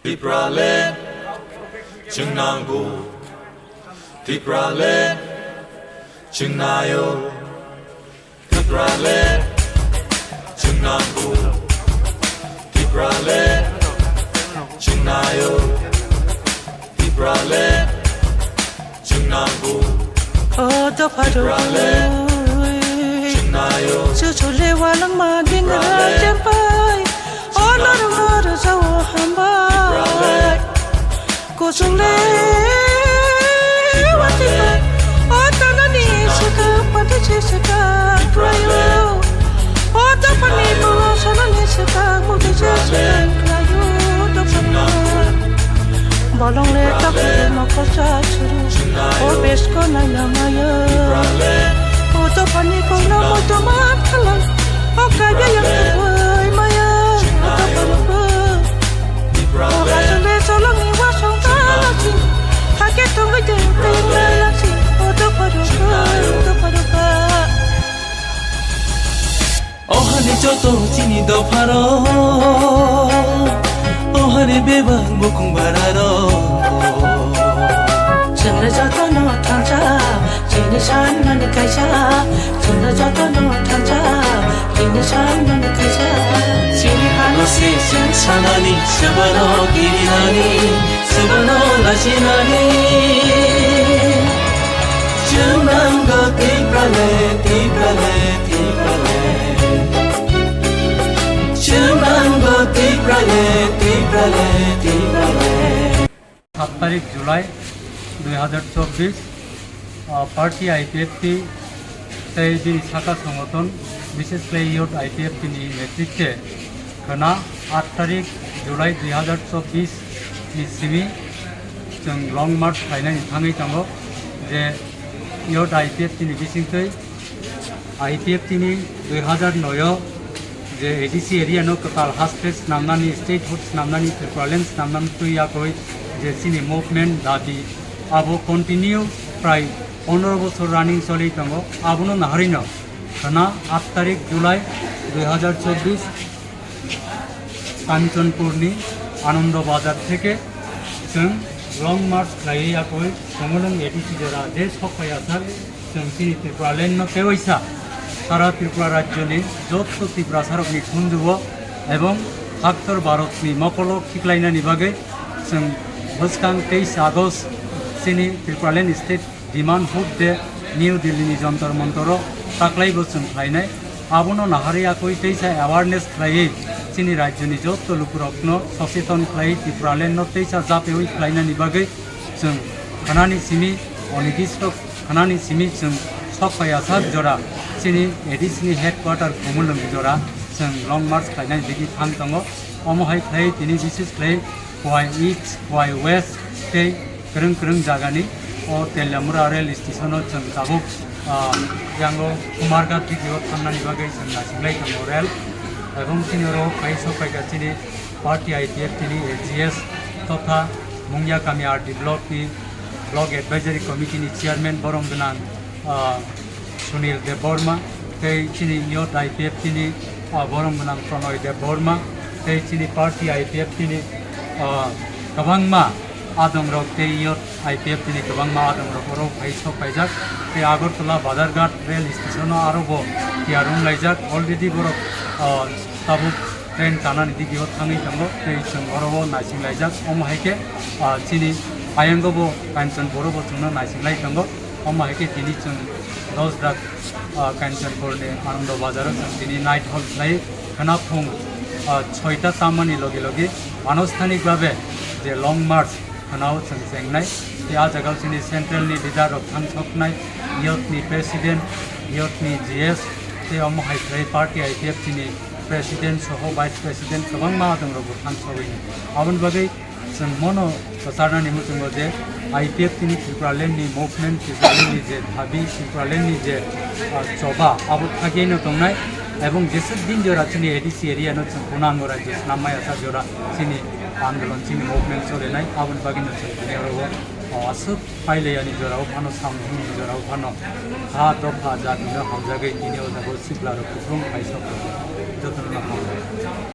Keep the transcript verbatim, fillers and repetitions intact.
Tipraland chwng nango, Tipraland chwng naio, Tipraland chwng nango, Tipraland chwng naio, Tipraland chwng nango. O dopha rok, chwng naio. Chuchu le walangma din ra chempai. O norok no rwjao hambai. Kuchung le wati bai. O tanani swkang pati se swkang prayo. O dophani bolo sanani swkang mugi se swkang prayo. Dophani. Bolong le tak ma kosa churu. O besko na ya maya. O dophani kong na mo to ma khala. O kaya yang tuwai maya. O dophani bo. O hasung le solong ni wasong ta la si. Hake tong bai de te na la si. O dophani bo. O dophani bo. Ohani joto chini dopharo, ohani bebak bukung bararo. Chwngno jotono thansa, chini sanmani kaisa. Chwngno jotono thansa, chini sanmani kaisa. Chini hano se chwng sanani, swbano kirinani, swbano lachinani. Chwng nango Tipraland, Tipraland, Tipraland. Chwng nango Tipraland, Tipraland, Tipraland. সাত তারিখ জুলাই দুই হাজার চব্বিশ, আহ, party I P F T tei bini saka songoton, bishes khlai youth I P F T ni netritwe khwna আট তারিখ জুলাই দুই হাজার চব্বিশ ni simi chwng long march khlainani thangwi tongo, je youth I P F T ni bisingtwi I P F T ni dui hazar noi o je A D C area no kwtal ha state snamnani, statehood snamnani, Tipraland snamnani twi yakwi je chini movement dabi abo continue prai pondro bochor running choli tongo. Abono naharino khwna আট তারিখ জুলাই দুই হাজার চব্বিশ Kanchanpurni Anando Bazar theke chwng long march khlaiwi yakwi Chomolung A D C jora je sok phai asar chwng chini Tipraland no tewaisa sara Tripura rajyoni jotto Tiprasarokni khunjugo ebong haktor Bharatni mokolo khiklainani bagwi chwng bwskang teis August chini Tipraland state Demand Hood Day New Delhi ni Jantar Mantar o taklai bo chwng khlainai. Abono naharwi yakwi teisa awareness khlaiwi chini rajyoni jotto lukurokno socheton khlaiwi Tipraland no teisa japewi khlainani bagwi chwng khanani simi onidisto khanani simi chwng sok phai asar jora chini A D C ni headquarter Khumulwng jora chwng long march khlainani digi thang tongo. Omo hai khlai tini bises khlai Khowai East, Khowai West tei kwrwng kwrwng jagani o Teliamura rail station o chwng tabuk, ah, yango Kumarghat digi o thangnani bagwi chwng naising lai tongo rail. Ebong chini oro phai sok phaikha chini party I P F T ni A G S totha Mungyakami R D block ni block advisory committee ni chairman borom gwnang, ah, Sunil Debbarma, tei chini youth I P F T ni, ah, borom gwnang Pronoy Debbarma, tei chini party I P F T ni, ah, kwbangma adongrok tei youth I P F T ni kwbangma adongrok oro phai sok paijak. Tei Agartala Badharghat rail station o aro bo tiyar wng laijak. Already borok, ah, tabuk train kanani digi o thangwi tongo, tei chwng oro o naising laijak. Omo hai khe, ah, chini ayango bo Kanchanpur o bo chwngno naising lai tongo. Omo hai khe tini chwng dos dak, ah, Kanchanpur ni Anando Bazar o chwng tini night halt khlai khwna phung, ah, soita tamani logi logi anusthanik babe je long march khwnao chwng chengnai. Tei ah jaga o chini central ni leader rok thangsoknai, youth ni president, youth ni G S, tei omo hai khlai party I P F T ni president soho vice president kwbangma adongrok bo thangsogwi. Aboni bagwi chwng mono kwcharnani muchungo je I P F T ni Tipraland ni movement, Tipraland ni je dabi, Tipraland ni je, ah, choba, abo thagiyaino tongnai, ebong jeswk din jora chini A D C area no chwng kunango rajyo swnam maya sak jora chini andolon, chini movement cholenai, aboni bagwino chwng tini oro o, o, aswk paileyani jora o phano, samung hwnni jora o phano, ha dopha jatino hamjagwi tini o jaga o sikla rok kupulung paisok rok jotono no hamjak.